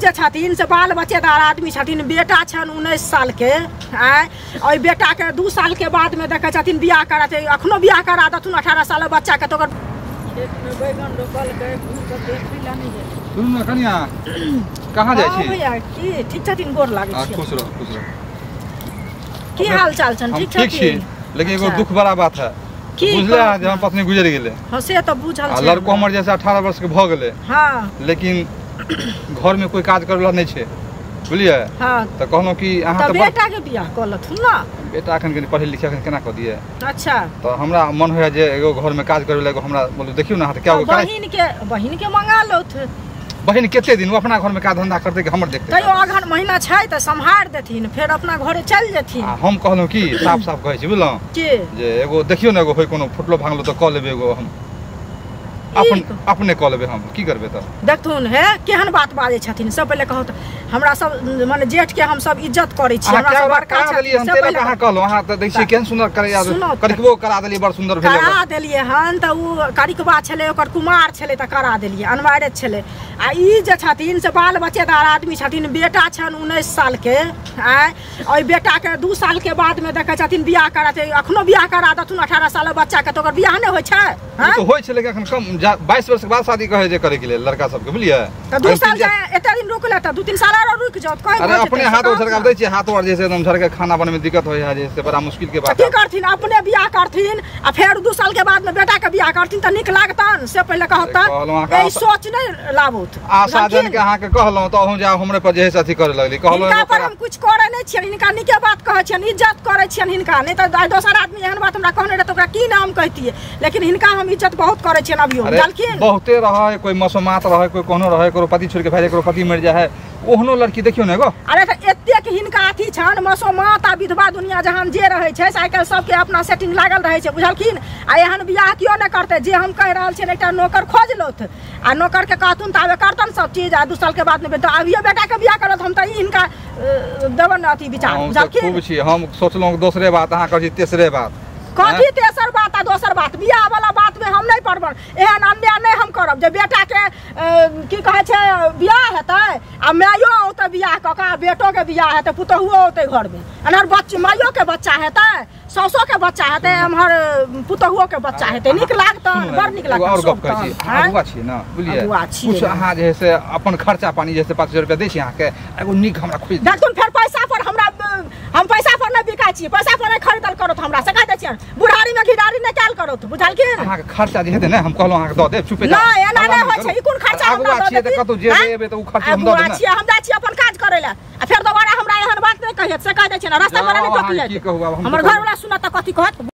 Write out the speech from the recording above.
जे छथिन से बाल बच्चेदार आदमी छथिन, बेटा छनि 19 साल के, आँय ओहि बेटा के 2 साल के बाद में देखै छथिन बियाह कराते, अखनो बियाह करा देथुन 18 साल बच्चा के तो ओकर खेत में बैगन रोपलकै देखै ला नहि गेलै। सुनू ने कनिया, कहाँ जाइ छी? भैया की ठीक छथिन? गोर लागै छी। खुश रह, खुश रह। की हाल चाल छनि? ठीक छथिन? ठीक छी, लेकिन एगो दुख बड़ा बात है। बुझले जे हम पत्नी गुजरि गेलै। हां से तऽ बुझल छै। आ लड़को हमर जैसे 18 वर्ष के भऽ गेलै। हां, लेकिन घर में कोई काज करे वाला नहीं छै, बुझलियै? हां, तऽ कहलहुँ कि अहाँ तऽ बेटा के बियाह कऽ लथुन ना। बेटा अखन कनि पढ़ै लिखै अखन केना कऽ दियै? अच्छा, तऽ हमरा मन होइए जे एगो घर में काज करे वाला एगो हमरा मतलब देखियौ ना, अहाँ तऽ क्या बहिन के मंगा लौथ। बहिन कते दिन ओ अपना घर में काज धंधा करतै कि हमर देखतै? तैयो अगहन महीना छै तऽ सम्हार देथिन, फेर अपना घरे चलि जेथिन। आ हम कहलहुँ कि साफ साफ कहै छी, बुझलहुँ कि जे एगो देखियौ ने एगो होय कोनो फुटलो भांगलो तऽ कऽ लेबै एगो, हम अपन अपने कऽ लेबै, हम की करबै? तऽ देखथुन हे केहन बात बाजै छथिन। सब पहिले कहू तऽ हमरा सब माने जेठ के हम सब इज्जत करै छी, हमरा सब बड़का छथिन। से पहिले अहाँ कहलहुँ, अहाँ तऽ दै छियै केहन सुंदर करैया, करिकबो करा देलियै, बड़ सुंदर भेलै। करा देलियै हन तऽ ओ करिकबा छलै, ओकर कुमार छलै तऽ करा देलियै, अनमारित छलै। आ ई जे छथिन से बाल बच्चेदार आदमी छथिन, बेटा छनि 19 साल के, आँय ओहि बेटा के 2 साल के बाद में देखै छथिन बियाह कराते, अखनो बियाह करा देथुन 18 साल बच्चा के तो ओकर बियाह नहि होइ छै? तऽ होइ छै, लेकिन अखन कम 22 वर्ष के बाद शादी कहै जे करे के लेल लड़का सबके, बुझलियै? तऽ 2 साल एते दिन रुकले तऽ 2-3 साल आरो रुकि जाओ। अरे अपने हाथ झड़का दै छियै, हाथो आर जे छै एकदम झड़के खाना बनबै में दिक्कत होइ है, जे बड़ा मुश्किल के बात। की करथिन? अपने बियाह करथिन आ फेर 2 साल के बाद में बेटा के बियाह करथिन तऽ नीक लागतन? से पहिले कहत तऽ सोच नहि लाबुत। आशा जन के अहाँ के कहलहुँ तऽ अहूँ जाउ हमरे पर जे है अथी करे लगली। कहलहुँ हिनका पर हम कुछ करे नहि छियनि, हिनका नीके बात कहै छियनि, इज्जत करै छियनि हिनका, नहि तऽ दोसर आदमी एहन बात हमरा कहने रहै तऽ ओकरा की नाम कहतियै, लेकिन हिनका हम इज्जत बहुत करै छियनि अभियो। जानलखिन? बहुते रहै, कोई मसोमात रहै, कोई कोनो रहै, कोनो पति छोड़ के भागि जाइ, कोनो पति मरि जाइ है, ओहनो लड़की देखियौ ने एगो। अरे तऽ एतेक हिनका अथी छनि, मसोमात आ विधवा दुनिया जहान जे रहै छै से आइ काल्हि सबके अपना सेटिंग लागल रहै छै, बुझलखिन? आ एहन बियाह केओ नहि करतै। जे हम कहि रहल छियनि एकटा नौकर खोज लौथ आ नौकर के कहथुन तऽ आबे करतन सब चीज, आ 2 साल के बाद में तऽ अभियो बेटा के बियाह करत, हम तऽ ई हिनका देबनि अथी विचार, बुझलखिन? खूब छी, हम सोचलहुँ दोसरे बात, अहाँ कहै छी तेसरे बात। कथी तेसर बात आ दोसर बात? बियाह वाला बात में हम नहीं पड़ब, एहन अन्याय नहीं हम करब जे बेटा के की कहै छै बियाह हेतै आ मायो औतै बियाह कऽ कऽ, बेटो के बियाह हेतै, पुतोहुओ औतै घर में, एम्हर बच्चा मायो के बच्चा हेतै, सौसो के बच्चा हेतै, एम्हर पुतोहुओ के बच्चा हेतै, नीक लागतन? बड़ नीक लागतन। और गप कहै छी, अगुआ छी ने, बुझलियै? कुछ अहाँ जे है से अपन खर्चा पानी जे 500 रुपया दै छी अहाँके, एगो नीक हमरा खोजि देखथुन। फेर पैसा पर हमरा, हम पैसा पर नहि बिकाइ छी, पैसा पर नहि खरीदल करत हमरा, से कहि दै छियनि। बुढ़ारी में घिदारी नहि कयल करत, बुझलखिन? अहाँके खर्चा जे हेतै ने, हम कहलहुँ अहाँके दऽ देब, चुपे नहि एना नहि होइ छै। ई कोन खर्चा हमरा दऽ देब? तऽ कतौ जेबै एबै तऽ ओ खर्चा हम दऽ देब ने। हम जाइ छी अपन काज करै लए आ फेर दोबारा हमरा एहन बात नहि कहियत, से कहि दै छियनि। रास्ता पर नहि टोकियत, हमर घरवला सुनत तऽ कथी कहत?